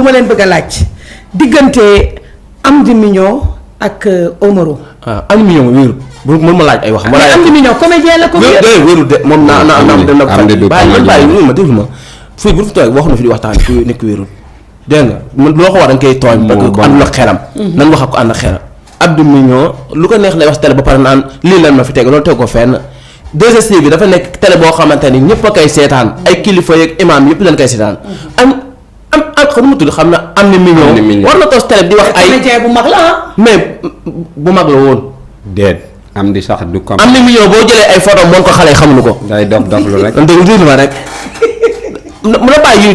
ma leen bëgg a laaj diggante Amdy Mignon ak Omaro. Amdy Mignon wéeru bu mën ma laaj ay wax. mais Amdy Mignon comédien la ko. wéeru de moom naa dem na ko bàyyi ma déglu ma fii bu fi toog wax na fi di waxtaan ku nekk wéerul dégg nga man loo ko war da nga koy tooñ parce que àndul ak xelam nan wax ak ko ànd ak xelam Amdy Mignon lu ko neex lay wax télé ba pare naan lii lan ma fi teg loolu teg ko fenn 2STV bi dafa nekk télé boo xamante ni ñëpp a koy seetaan ay kilifa yeeg imam yëpp dañ koy seetaan am xam nu mu tudd xam na Amdy Mignon war na toos télé bi di wax ay comédien bu mag la mais bu mag la woon déet am di sax du comme Amdy Mignon boo jëlee ay photo moom ko xale yi xamuñu ko day dof lu rek déglu ma rek mu la bàyyi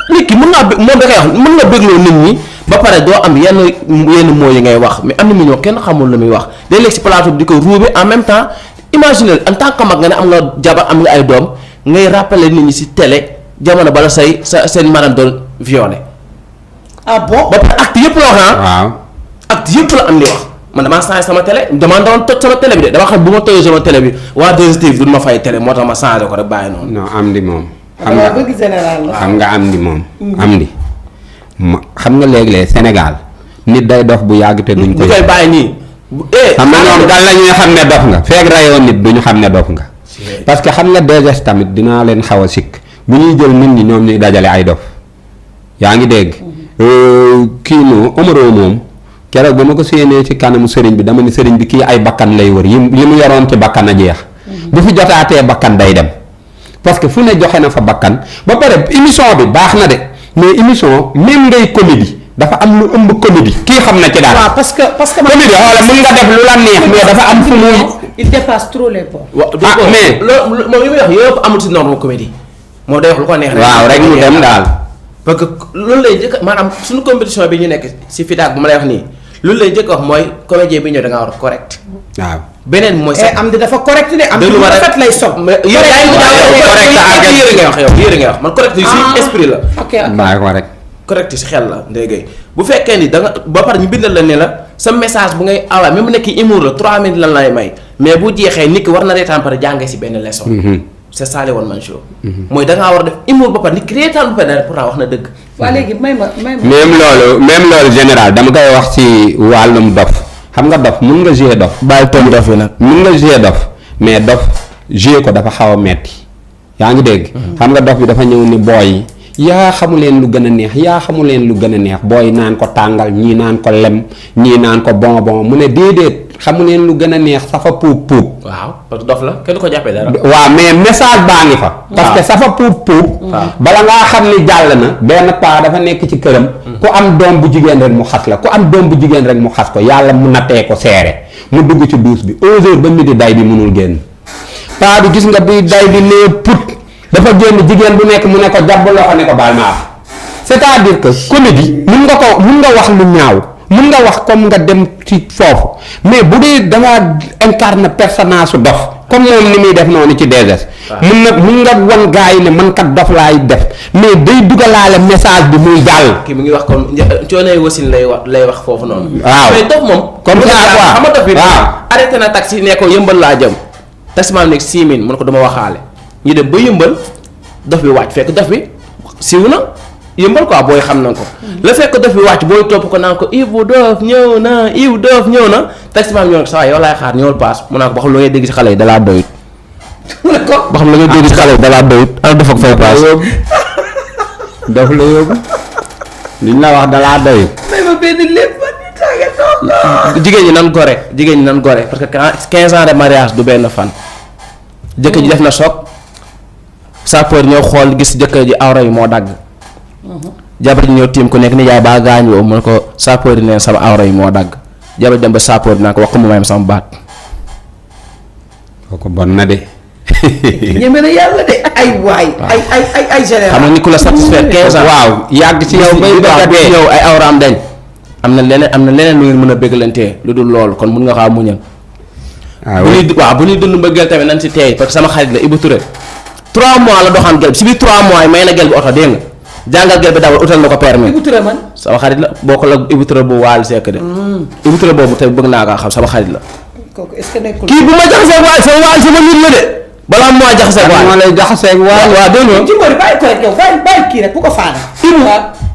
nit ki mën naa moom da koy wax mën nga bégloo nit ñi ba pare doo am yenn mots yi ngay wax mais Amdy Mignon kenn xamul lu muy wax day lekk si plateau bi di ko ruube en même temps imagine en tant que mag nga ne am nga jabar am nga ay doom ngay rappeler nit ñi si télé jamono bala seen maanaam doon violé. ah bon ba pare acte yëpp la wax waaw acte yëpp la am di wax man damaa changé sama télé damaa doon toj sama télé bi de dama xam bu ma tojee sama télé bi waa 2STV du ma fay télé moo tax ma changé ko rek bàyyi noonu. non Amdy moom. bëgg général la. xam nga Amdy moom. Amdy xam nga léeg-léeg Sénégal nit day dof bu yàgg te duñ koy bàyyi nii. xam nga ñoom dal la ñuy xam ne dof nga feeg rayoo nit duñu xam ne dof nga. parce que xam nga 2S tamit dinaa leen xaw a sikk bu ñuy jël nit ñi ñoom ñuy dajale ay dof yaa ngi dégg. kii no Omaro moom keroog ba ma ko séenee ci kanamu sëriñ bi dama ni sëriñ bi kii ay bakkan lay wër yi mu yoroon ci bakkan a jeex. bu fi jotaatee bakkan day dem. parce que fu ne joxe na fa bakkan ba pare émission bi baax na de mais émission même ngay comédie dafa am lu ëmb comédie kii xam na ci daal. waaw parce que comédie xoola mën nga def lu la neex mais dafa am fu muy. il dépasse trop les bords. mais loolu moom li muy wax yëpp amul si norme comédie moom day wax lu ko neex. waaw rek mu dem daal. parce que loolu lay njëkk maanaam suñu compétition bi ñu nekk si fidaak bu ma lay wax nii loolu lay njëkk wax mooy comédien bi ñëw da ngaa war a correct. waaw beneen mooy. Amdy dafa correct de Amdy lu rafet lay sob. yére ngay wax yow yére ngay wax man correct yi si esprit la. ok bàyyi ko rek. correct si xel la ndéygay bu fekkee ni da nga ba pare ñu bindal la ne la sa message bu ngay awa même bu nekk humour la 3 minutes lan lay may mais bu jeexee nit ki war na reetaan pare jàngee si benn leçon. c'est ça le one man show. mooy da ngaa war a def humour ba pare nit ki reetaan ba pare pourtant wax na dëgg. waa léegi may ma même loolu général dama koy wax ci wàllum dof xam nga dof mun nga jouer dof. bàyyi toon dof yi nag. mun nga jouer dof mais dof jouer ko dafa xaw a metti yaa ngi dégg. xam nga dof bi dafa ñëw ni booy yaa xamu leen lu gën a neex yaa xamu leen lu gën a neex booy naan ko tàngal ñii naan ko lem ñii naan ko bonbon mu ne déedéet xamu leen lu gën a neex safa puub puub. waaw parce que dof la kenn du ko jàppee dara. waaw mais message baa ngi fa. parce que safa puub puub. bala ngaa xam ni jàll na benn paa dafa nekk ci këram. ku am doom bu jigéen rek mu xas la ku am doom bu jigéen rek mu xas ko yàlla mu nattee ko seere mu dugg ci douche bi 11h ba midi day bi mënul génn paa bi gis nga bi day bi nee put dafa génn jigéen bu nekk mu ne ko jàpp loxo ne ko baal ma c'est-à-dire que comédie mun nga wax lu ñaaw. mun nga wax comme nga dem ci foofu mais bu dee da ngaa incarne personnage su dof comme moom ni muy def noonu ci 2S. mun nga wan gars yi ne man kat dof laay def mais day dugalaale message bi muy jàll. kii mu ngi wax comme coonay wasin lay wax foofu noonu. waaw mais dof moom. comme ça quoi xam nga dof bi. waaw arrêté na taxi ne ko yëmbal laa jëm. taximaan nekk 6 000 mun ko dama waxaale ñu dem ba yëmbal dof bi wàcc fekk dof bi siiw na. yëmbal quoi booy xam na ko. la fekk dof bi wàcc booy topp ko naan ko Ibu Dof ñëw na taximan ñëw saa yow laay xaar ñëwal paas mu naa ko ba xam lu ngay dégg si xale yi dalaa doyut. mu ne ko ba xam lu ngay dégg si xale yi dalaa doyut ana dof ak fay paas. dof la yóbbu liñ la wax dalaa doyut. may ma benn lépp man ñu tàggatoo. jigéen ñi nan gore parce que 15 ans de mariage du benn fan. jëkkër ji def na choc sapeur ñëw xool gis jëkkër ji awra yi moo dagg. jabar ji ñëw tiim ku nekk ni yaay baa gaañ woo mu ne ko sapeur yi neen sama awra yi moo dagg jabar ji dem ba sapeur dinaa ko wax ko mu may sama baat. kooku bon na de. ñeme na yàlla de ay waay. ay général xam nga ni ku la satisfaire 15 ans. waaw yàgg ci yow bay ñëw ay awraam dañ. am na leneen lu ngeen mën a béggalantee lu dul loolu kon mun nga xaw muñal. bu ñuy dund mbëggeel tamit nañ si teey parce que sama xarit la Ibou Touré 3 mois la doxaan gel bi si biir 3 mois yi may na gel bi oto dégg nga jàngal gel bi dawal utal na ko permis. Ibou Touré man. sama xarit la bokkul ak Ibou Touré bu Waly Seck de. Ibou Touré boobu tey bëgg naa kaa xam sama xarit la. kooku est-ce que nekkul. kii bu ma jaxasee Waly sama nit la de. balaa moo jaxasee Waly moo lay jaxasee Waly. waaw dégg nga. Jimbori bàyyi ko rek yow bàyyi kii rek bu ko faana. Ibou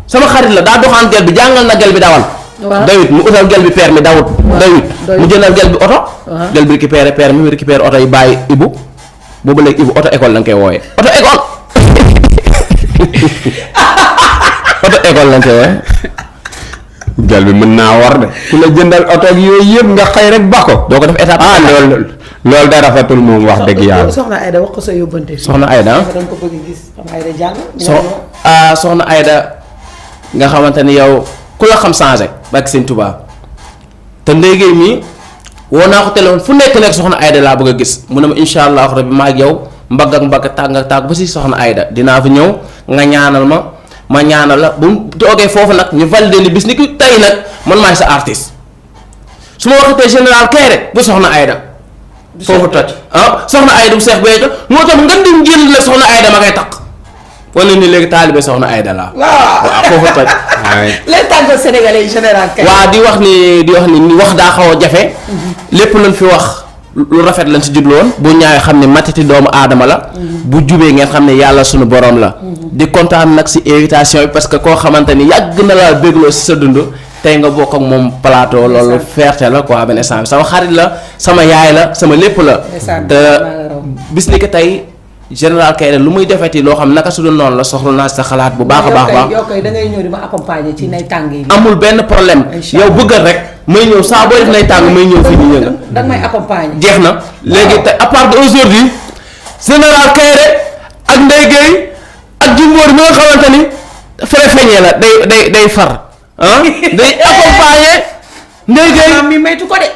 sama xarit la daa doxaan gel bi jàngal na gel bi dawal. waaw dawit mu utal gel bi permis dawut. dawit mu jëndal gel bi oto. gel bi récupéré permis mu récupéré oto yi bàyyi Ibu boobu léegi Ibu oto école lañ koy wooyee oto école. oto école lañ koy wooyee. gel bi mën naa war de ku la jëndal oto ak yooyu yëpp nga xëy rek ba ko. doo ko def étape. loolu da rafetul moom wax dëgg yàlla. soxna Aida wax ko sa yóbbante. soxna Aida da nga ko bëgg gis soxna Aida jàng. soxna Aida nga xamante ni yow ku la xam changé barke Sëñ Tuubaa te ndéygéey mii woo naa ko téléphone fu nekk soxna Aida laa bëgg a gis mu ne ma incha allah rabbi maa ak yow mbagg ak mbagg tàgg ak tàgg ba si soxna Aida dinaa fi ñëw nga ñaanal ma ñaanal la bu mu toogee foofu nag ñu validé ni bis ni ki tey nag man maay sa artiste su ma waxatee général Kéré bu soxna Aida. foofu toj soxna Aida bu Seex Béthio moo tax nga di njël la soxna Aida ma koy takk wala ni léegi taalibe soxna Aida laa. waaw foofu toj. les tàggat sénégalais général Kéré. waaw di wax ni wax daa xaw a jafe. lépp luñ fi wax lu rafet lañ si jubloon bu ñaawee xam ne matiti doomu aadama la. bu jubee ngeen xam ne yàlla sunu borom la. di kontaan nag si invitation bi parce que koo xamante ni yàgg na laa bégloo si sa dund. tey nga bokk ak moom plateau loolu fierté la quoi benn instant bi sama xarit la sama yaay la sama lépp la. te bis ni que tey général Kéré lu muy defeti loo xam naka su dul noonu la soxla naa sa xalaat bu baax a baax. yow kay da ngay ñëw di ma accompagner ci nay tàng yi. amul benn problème yow bëggal rek may ñëw saa boo def nay tàng may ñëw fii di yënga. da nga may accompagner. jeex na léegi te à part de aujourd'hui général Kéré ak Ndeye Gueye ak Jimbori mi nga xamante ni préférée la day far. day accompagner Ndeye Gueye mi maytu ko de.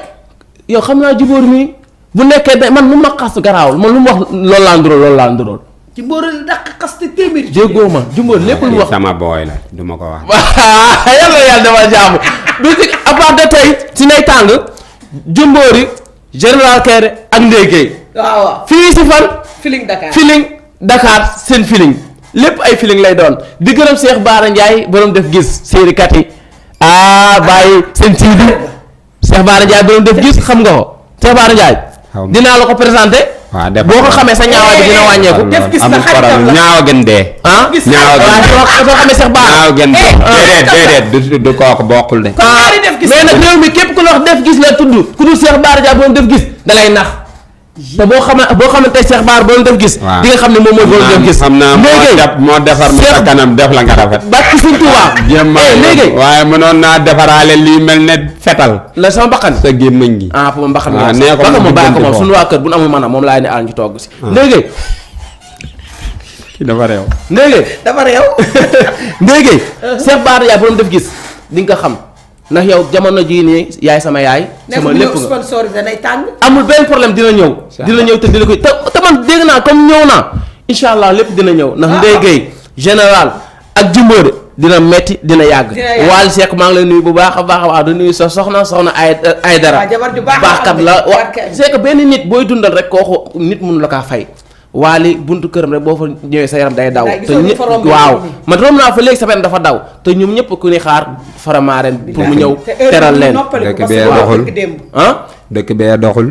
yow xam naa Jimbori mi bu nekkee day man lu ma xas garaawul man lu mu wax loolu laa ndurool Jimbori dàq xas te téeméer. jéggoo ma Jimbori lépp lu mu wax sama booy la du ma ko wax. yàlla dama jaamu bi à part de tey si nay tàng Jimbori général Kéré ak Ndeye Gueye. waaw fii si fan. Feeling Dakar seen feeling. lépp ay feeling lay doon di gërëm Cheikh Bara Ndiaye borom def gis série kat yi bàyyi seen TV Cheikh Bara Ndiaye borom def gis xam nga ko Cheikh Bara Ndiaye dinaa la ko présenté. waaw boo ko xamee sa ñaawaay bi dina wàññeeku. def gis na xaritam la ñaawa gën dee. ñaawa soo xamee Cheikh Bara. ñaawa gën dee déedéet du kooku bokkul de. mais nag réew mi képp ku la wax def gis la tudd ku dul Cheikh Bara Ndiaye borom def gis da lay nax. te boo xamante Cheikh Bara borom def gis. waaw di nga xam ne moom mooy borom def gis. xam naa moo defar ma sa kanam def la nga rafet. barke Sëñ Tuubaa. léegi waaye mënoon naa defaraale lii mel ne fetal. la sama mbaqan sa gémmiñ gi. pour ma mbaqan. waaw nee ko moom bàyyi ko moom suñu waa kër bu nu amul maanaam moom laay ne àll ñu togg si. léegi. kii dafa réew. dafa réew. léegi. Cheikh Bara Ndiaye borom def gis di nga xam. ndax yow jamono jii nii yaay sama yaay. sama lépp nga sponsorisé day tàng. amul benn problème dina ñëw. dina ñëw te dina koy te man dégg naa comme ñëw naa incha allah lépp dina ñëw ndax Ndeye Gueye général ak Jimbori dina metti dina yàgg. Waly Seck maa ngi lay nuyu bu baax a baax di nuyu sa soxna ay dara. baaxkat la c'est que benn nit booy dundal rek kooku nit mënu la kaa fay. Waly buntu këram rek boo fa ñëwee sa yaram day daw. te ñëpp waaw man romb naa fa léegi sa benn dafa daw te ñoom ñëpp ku ni xaar faramaaren pour mu ñëw teral leen. dëkk bee doxul dëkk bee doxul.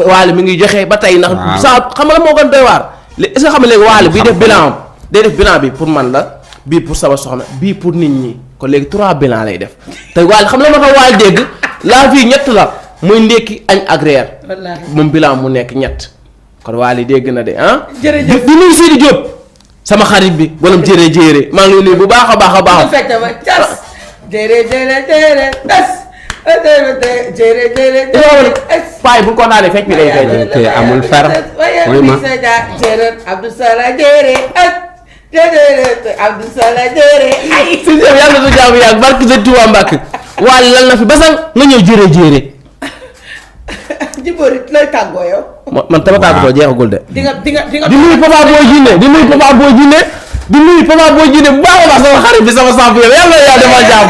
Waly mi ngi joxe ba tey ndax. saa xam nga moo gën doy waar. est-ce que xam nga léegi Waly bii def bilan am day def bilan bi pour man la bii pour sama soxna bii pour nit ñi kon léegi 3 bilan lay def te Waly xam la ma ko Waly dégg la vie ñett la muy ndékki añ ak reer moom bilan mu nekk ñett. kon Waly dégg na de jërëjëf di nuyu Sidi Diop sama xarit bi borom jëree maa ngi lay nuyu bu baax a baax a baax. paay bu ko naanee fecc bi day fecc. te amul fer. mooy ma Abdou Salah si yàlla du jaamu yàgg barke sa Tuubaa Mbàkke Waly lal na fi basang nga ñëw jëree. Jimbori lay tàggoo yow. man tama tàggatoo jeexagul de. di nga di nuyu Papa Boy Djiné di nuyu Papa Boy Djiné bu baax a baax sama xarit bi sama samp yow yàlla yaa defal jàmm.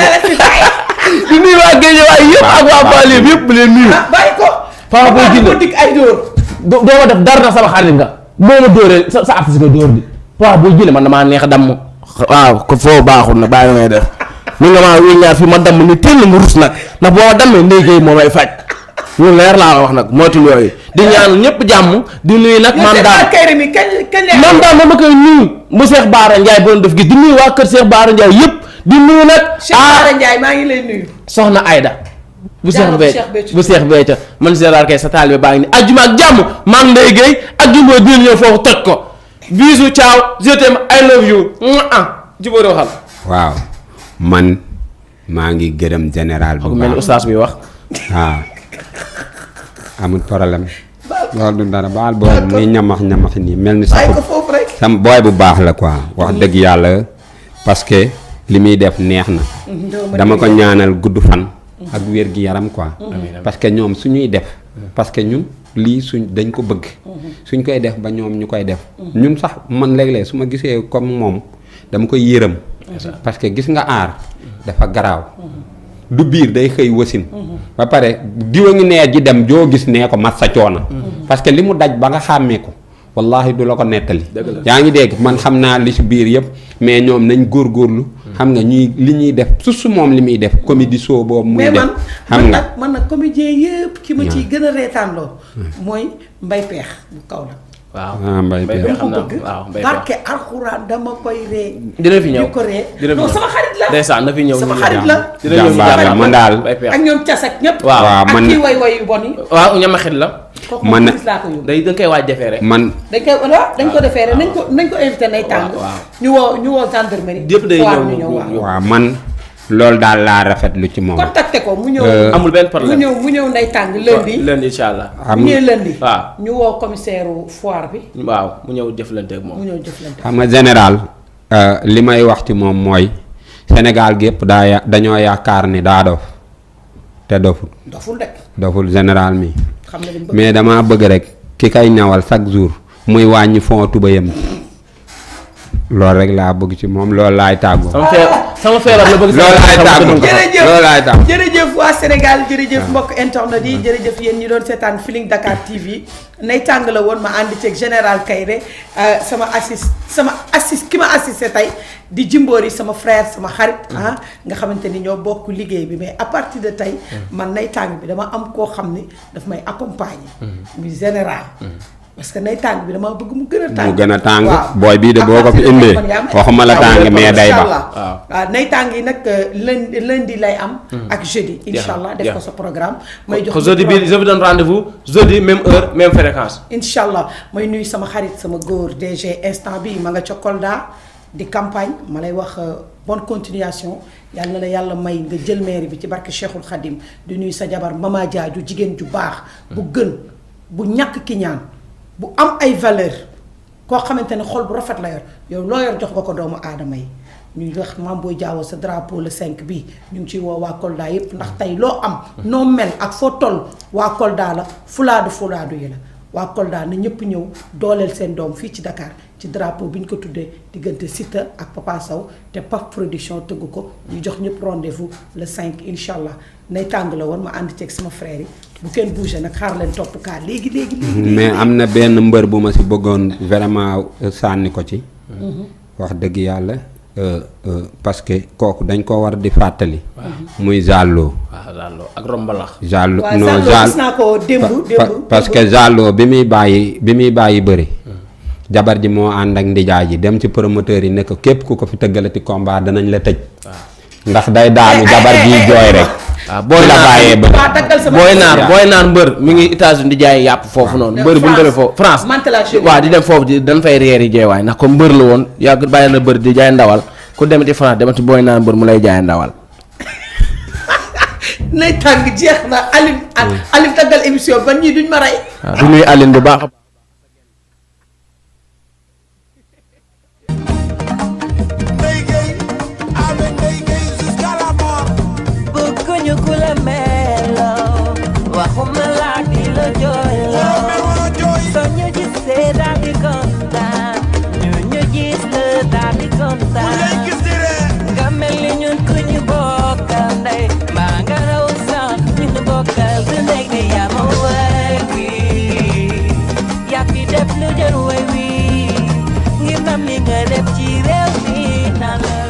di nuyu waa Guédiawaye yëpp ak waa Bali yëpp leen nuyu. bàyyi ko. Papa Boy Djiné ko dig ay dóor. doo ma def dara na sama xarit nga. boo ma dóoree sa artiste nga dóor di. Papa Boy Djiné man damaa neex a damm. waaw ko foo baaxul na bàyyi may def. mun nga maa wéññaar fi ma damm ni teel nga rus nag ndax boo ma dammee Ndeye Gueye moo may faj. lu leer laa wax nag moytu yooyu di ñaan ñëpp jàmm di nuyu nag man daal ma koy nuyu mu Cheikh Bara Ndiaye borom def gis di nuyu waa kër Cheikh Bara Ndiaye yëpp di nuyu nag Cheikh Bara Ndiaye maa ngi lay nuyu soxna Aïda bu Cheikh Béthio man Général kay sa taalibe baa ngi ni ajjuma ak jàmm maa ngi lay géey ak jumbo dina ñëw foofu toj ko bisous ciao je t'aime I love you jubóore waxal waaw man maa ngi gërëm général bu baax mel ni oustaz bi wax waaw amul problème loolu du dara baal booy muy ñamax nii mel ni sax sam booy bu baax la quoi wax dëgg yàlla parce que li muy def neex na dama ko ñaanal gudd fan ak wér gi yaram quoi parce que ñoom suñuy def parce que ñun lii dañ ko bëgg suñ koy def ba ñoom ñu koy def ñun sax man léeg-léeg su ma gisee comme moom dama koy yërëm parce que gis nga aar dafa garaaw du biir day xëy wasin ba pare diwa ngi nee ji dem joo gis nee ko mat sa coona parce que li mu daj ba nga xàmmee ko wallahi du la ko nettali yaa ngi dégg man xam naa li si biir yëpp mais ñoom nañ góorgóorlu xam nga ñuy li ñuy def su moom li muy def comédie show boobu muy def xam nga man nag comédien yëpp ki ma ciy gën a reetaan loo mooy mbay peex bu kaw la waaw mbay peex xam naa waaw mbay peex barke alxuraan dama koy ree dina fi ñëw ko ree non sama xarit la ndeysaan na fi ñëw sama xarit la jàmbaar la man daal ak ñoom cas ak ñëpp waaw man ak kii way yu bon yi waaw ñama xit la man laa ko yóbbu dañ koy waaj defeere man dañ ko defeere nañ ko invité nay tàng ñu woo gendarmerie yëpp day ñëw waaw man loolu daal laa rafetlu ci moom contacté ko mu ñëw amul benn problème mu ñëw nday tàng lundi incha allah mu ñëw lundi waaw ñu woo commissaire foire bi waaw mu ñëw jëflante ak moom xam nga général li may wax ci moom mooy Sénégal gépp dañoo yaakaar ni daa dof te doful général mi mais dama bëgg rek ki kay ñawal chaque jour muy wàññi fond tubayam loolu rek laa bëgg ci moom loolu laay tàggoo. sama feebar la bëgg. loolu laay tàggoo jërëjëf waa Sénégal jërëjëf mbokk internet yi jërëjëf yéen ñi doon seetaan Feeling Dakar TV nay tàng la woon ma ànd ceeg général Kairé sama ki ma assisté tey di Jimbori sama frère sama xarit nga xamante ni ñoo bokk liggéey bi mais à partir de tey man nay tàng bi dama am koo xam ni daf may accompagner muy général parce que nay tàng bi dama bëgg mu gën a tàng booy bii de boo ko fi indee waxuma la tàng mais day ba waaw nay tàng yi nag lundi lay am ak jeudi incha allah def ko sa programme may jox jeudi bi je vous donne rendez-vous jeudi même heure même fréquence incha allah may nuyu sama xarit sama góor DG instant bi ma nga ca Kolda di campagne ma lay wax bonne continuation yàlla na la yàlla may nga jël mairie bi ci barke Cheikhul Khadim di nuyu sa jabar Mama Dia ju jigéen ju baax bu gën bu ñàkk ki ñaan bu am ay valeur koo xamante ne xol bu rafet la yor yow loo yor jox nga ko doomu aadama yi ñuy wax maam booy jaawoo sa drapeau le 5 bi ñu ngi ciy woo waa Kolda yépp ndax tey loo am noo mel ak foo toll waa Kolda la fulaadu yi la waa Kolda na ñëpp ñëw dooleel seen doom fii ci Dakar ci drapeau bi ñu ko tuddee diggante Siteu ak Papa Sow te Paf production tëgg ko ñu jox ñëpp rendez-vous le 5 incha allah nay tàng la woon ma ànd ceeg sama frère yi bu kenn bougé nag xaar leen topp kaa léegi. mais am na benn mbër bu ma si bëggoon vraiment sànni ko ci. wax dëgg yàlla parce que kooku dañ ko war di fàttali. muy Zallo. waaw Zallo ak Rombalax. Zallo non gis naa ko démb parce que Zallo bi muy bàyyi bëri. jabar ji moo ànd ak ndijaay ji dem ci promoteur yi ne ko képp ku ko fi tëggalati combat danañ la tëj. ndax day daanu jabar ji jooy rek. waaw booy naar mbër mi ngi États-Unis di jaay yàpp foofu noonu mbër bu ñu demee foofu France waaw di dem foofu di dañ fay reer yi jeewaay ndax comme mbër la woon yàgg bàyyi na mbër di jaay ndawal ku demati France demati booy naar mbër mu lay jaay ndawal nay tàng jeex na Aline tàggal émission ban ñii duñ ma rey waaw du nuyu Aline bu baax ngir nam li nga def ci réew